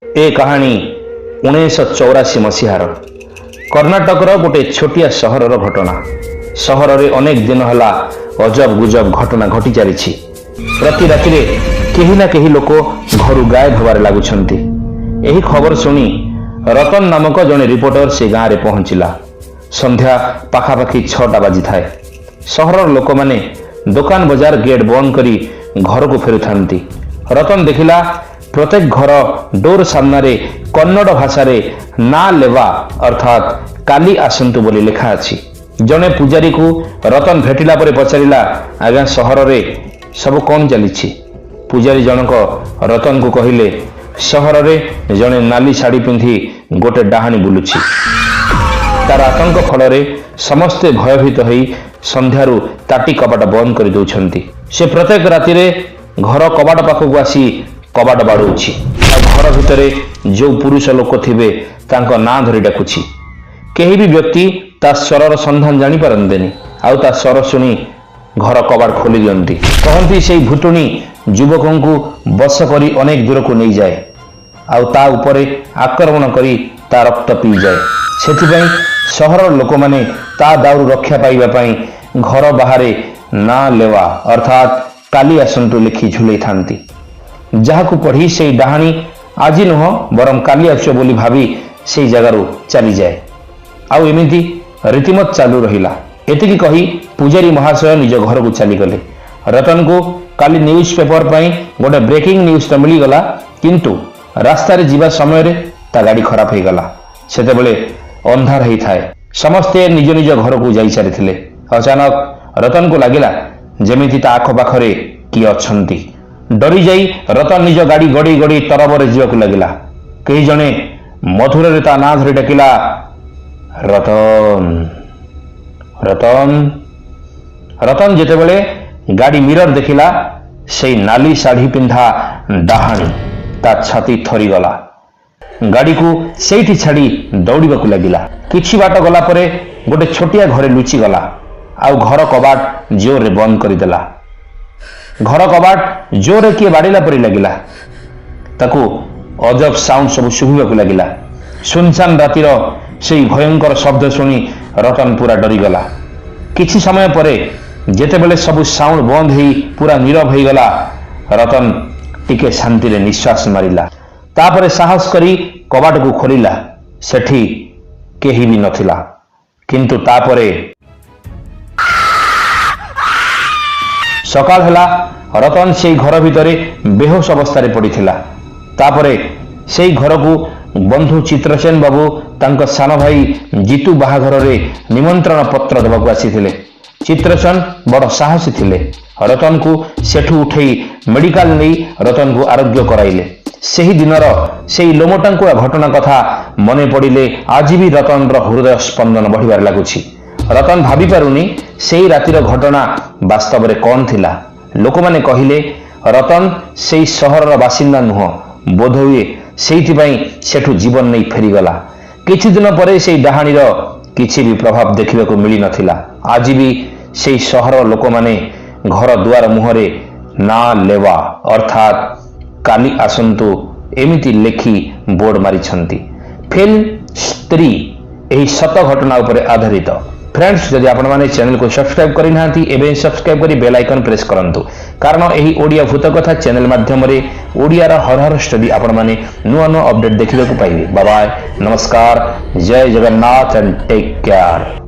ଏ କାହାଣୀ 1984 ମସିହାର କର୍ଣ୍ଣାଟକର ଗୋଟେ ଛୋଟିଆ ସହରର ଘଟଣା। ସହରରେ ଅନେକ ଦିନ ହେଲା ଅଜବ ଗୁଜବ ଘଟଣା ଘଟି ଚାଲିଛି। ପ୍ରତି ରାତିରେ କେହି ନା କେହି ଲୋକ ଘରୁ ଗାୟବ ହେବାରେ ଲାଗୁଛନ୍ତି। ଏହି ଖବର ଶୁଣି ରତନ ନାମକ ଜଣେ ରିପୋର୍ଟର ସେ ଗାଁରେ ପହଞ୍ଚିଲା। ସନ୍ଧ୍ୟା ପାଖାପାଖି 6ଟା ବାଜିଥାଏ। ସହରର ଲୋକମାନେ ଦୋକାନ ବଜାର ଗେଟ୍ ବନ୍ଦ କରି ଘରକୁ ଫେରୁଥାନ୍ତି। ରତନ ଦେଖିଲା, ପ୍ରତ୍ୟେକ ଘର ଡୋର ସାମ୍ନାରେ କନ୍ନଡ଼ ଭାଷାରେ "ନା ଲେବା", ଅର୍ଥାତ୍ କାଲି ଆସନ୍ତୁ ବୋଲି ଲେଖା ଅଛି। ଜଣେ ପୂଜାରୀକୁ ରତନ ଭେଟିଲା ପରେ ପଚାରିଲା, "ଆଜ୍ଞା, ସହରରେ ସବୁ କ'ଣ ଚାଲିଛି?" ପୂଜାରୀ ଜଣକ ରତନକୁ କହିଲେ, "ସହରରେ ଜଣେ ନାଲି ଶାଢ଼ୀ ପିନ୍ଧି ଗୋଟେ ଡାହାଣୀ ବୁଲୁଛି। ତାର ଆତଙ୍କ ଫଳରେ ସମସ୍ତେ ଭୟଭୀତ ହେଇ ସନ୍ଧ୍ୟାରୁ ତାଟି କବାଟ ବନ୍ଦ କରିଦେଉଛନ୍ତି। ସେ ପ୍ରତ୍ୟେକ ରାତିରେ ଘର କବାଟ ପାଖକୁ ଆସି କବାଟ ବାଡ଼ଉଛି ଆଉ ଘର ଭିତରେ ଯେଉଁ ପୁରୁଷ ଲୋକ ଥିବେ, ତାଙ୍କ ନାଁ ଧରି ଡାକୁଛି। କେହି ବି ବ୍ୟକ୍ତି ତା ସ୍ୱରର ସନ୍ଧାନ ଜାଣିପାରନ୍ତିନି ଆଉ ତା ସ୍ୱର ଶୁଣି ଘର କବାଟ ଖୋଲି ଦିଅନ୍ତି। କହନ୍ତି, ସେଇ ଭୂତୁଣୀ ଯୁବକଙ୍କୁ ବଶ କରି ଅନେକ ଦୂରକୁ ନେଇଯାଏ ଆଉ ତା ଉପରେ ଆକ୍ରମଣ କରି ତା ରକ୍ତ ପିଇଯାଏ। ସେଥିପାଇଁ ସହରର ଲୋକମାନେ ତା ଦାଉରୁ ରକ୍ଷା ପାଇବା ପାଇଁ ଘର ବାହାରେ 'ନା ଲେୱା', ଅର୍ଥାତ୍ କାଲି ଆସନ୍ତୁ ଲେଖି ଝୁଲେଇଥାନ୍ତି, ଯାହାକୁ ପଢ଼ି ସେଇ ଡାହାଣୀ ଆଜି ନୁହଁ ବରଂ କାଲି ଆସିବ ବୋଲି ଭାବି ସେଇ ଜାଗାରୁ ଚାଲିଯାଏ। ଆଉ ଏମିତି ରୀତିମତ ଚାଲୁ ରହିଲା।" ଏତିକି କହି ପୂଜାରୀ ମହାଶୟ ନିଜ ଘରକୁ ଚାଲିଗଲେ। ରତନକୁ କାଲି ନ୍ୟୁଜ୍ ପେପର ପାଇଁ ଗୋଟେ ବ୍ରେକିଂ ନ୍ୟୁଜ୍ ତ ମିଳିଗଲା, କିନ୍ତୁ ରାସ୍ତାରେ ଯିବା ସମୟରେ ତା ଗାଡ଼ି ଖରାପ ହେଇଗଲା। ସେତେବେଳେ ଅନ୍ଧାର ହେଇଥାଏ। ସମସ୍ତେ ନିଜ ନିଜ ଘରକୁ ଯାଇସାରିଥିଲେ। ଅଚାନକ ରତନକୁ ଲାଗିଲା ଯେମିତି ତା ଆଖପାଖରେ କିଏ ଅଛନ୍ତି। ଡରିଯାଇ ରତନ ନିଜ ଗାଡ଼ି ଗଡ଼େଇ ଗଡ଼େଇ ତରବରରେ ଯିବାକୁ ଲାଗିଲା। କେହି ଜଣେ ମଧୁରରେ ତା ନାଁ ଧରି ଡାକିଲା, "ରତନ, ରତନ।" ରତନ ଯେତେବେଳେ ଗାଡ଼ି ମିରର ଦେଖିଲା, ସେଇ ନାଲି ଶାଢ଼ୀ ପିନ୍ଧା ଡାହାଣୀ। ତା ଛାତି ଥରିଗଲା। ଗାଡ଼ିକୁ ସେଇଠି ଛାଡ଼ି ଦୌଡ଼ିବାକୁ ଲାଗିଲା। କିଛି ବାଟ ଗଲା ପରେ ଗୋଟେ ଛୋଟିଆ ଘରେ ଲୁଚିଗଲା ଆଉ ଘର କବାଟ ଜୋରରେ ବନ୍ଦ କରିଦେଲା। ଘର କବାଟ ଜୋରରେ କିଏ ବାଡ଼ିଲା ପରି ଲାଗିଲା। ତାକୁ ଅଜବ ସାଉଣ୍ଡ ସବୁ ଶୁଭିବାକୁ ଲାଗିଲା। ସୁନସାନ ରାତିର ସେଇ ଭୟଙ୍କର ଶବ୍ଦ ଶୁଣି ରତନ ପୁରା ଡରିଗଲା। କିଛି ସମୟ ପରେ ଯେତେବେଳେ ସବୁ ସାଉଣ୍ଡ ବନ୍ଦ ହେଇ ପୁରା ନୀରବ ହେଇଗଲା, ରତନ ଟିକେ ଶାନ୍ତିରେ ନିଶ୍ୱାସ ମାରିଲା। ତାପରେ ସାହସ କରି କବାଟକୁ ଖୋଲିଲା। ସେଠି କେହି ବି ନଥିଲା। କିନ୍ତୁ ତାପରେ ସକାଳ ହେଲା। ରତନ ସେଇ ଘର ଭିତରେ ବେହୋସ ଅବସ୍ଥାରେ ପଡ଼ିଥିଲା। ତାପରେ ସେଇ ଘରକୁ ବନ୍ଧୁ ଚିତ୍ରସେନ ବାବୁ ତାଙ୍କ ସାନ ଭାଇ ଜିତୁ ବାହାଘରରେ ନିମନ୍ତ୍ରଣ ପତ୍ର ଦେବାକୁ ଆସିଥିଲେ। ଚିତ୍ରସେନ ବଡ଼ ସାହସୀ ଥିଲେ। ରତନକୁ ସେଠୁ ଉଠେଇ ମେଡିକାଲ ନେଇ ରତନକୁ ଆରୋଗ୍ୟ କରାଇଲେ। ସେହି ଦିନର ସେଇ ଲୋମଟାଙ୍କୁରା ଘଟଣା କଥା ମନେ ପଡ଼ିଲେ ଆଜି ବି ରତନର ହୃଦୟ ସ୍ପନ୍ଦନ ବଢ଼ିବାରେ ଲାଗୁଛି। ରତନ ଭାବିପାରୁନି, ସେଇ ରାତିର ଘଟଣା ବାସ୍ତବରେ କ'ଣ ଥିଲା। ଲୋକମାନେ କହିଲେ, ରତନ ସେଇ ସହରର ବାସିନ୍ଦା ନୁହଁ, ବୋଧହୁଏ ସେଇଥିପାଇଁ ସେଠୁ ଜୀବନ ନେଇ ଫେରିଗଲା। କିଛି ଦିନ ପରେ ସେଇ ଡାହାଣୀର କିଛି ବି ପ୍ରଭାବ ଦେଖିବାକୁ ମିଳିନଥିଲା। ଆଜି ବି ସେଇ ସହରର ଲୋକମାନେ ଘର ଦୁଆର ମୁହଁରେ "ନା ଲେୱା", ଅର୍ଥାତ୍ କାଲି ଆସନ୍ତୁ, ଏମିତି ଲେଖି ବୋର୍ଡ ମାରିଛନ୍ତି। ଫିଲ୍ମ ସ୍ତ୍ରୀ ଏହି ସତ ଘଟଣା ଉପରେ ଆଧାରିତ। ଫ୍ରେଣ୍ଡସ୍, ଯଦି ଆପଣମାନେ ଚ୍ୟାନେଲକୁ ସବସ୍କ୍ରାଇବ୍ କରିନାହାନ୍ତି, ଏବେ ସବସ୍କ୍ରାଇବ୍ କରି ବେଲ୍ ଆଇକନ୍ ପ୍ରେସ୍ କରନ୍ତୁ, କାରଣ ଏହି ଓଡ଼ିଆ ଭୂତ କଥା ଚ୍ୟାନେଲ ମାଧ୍ୟମରେ ଓଡ଼ିଆର ହରର ଷ୍ଟୋରି ଆପଣମାନେ ନୂଆ ନୂଆ ଅପଡେଟ୍ ଦେଖିବାକୁ ପାଇବେ। ବାବାୟ, ନମସ୍କାର, ଜୟ ଜଗନ୍ନାଥ ଆଣ୍ଡ ଟେକ୍ କେୟାର।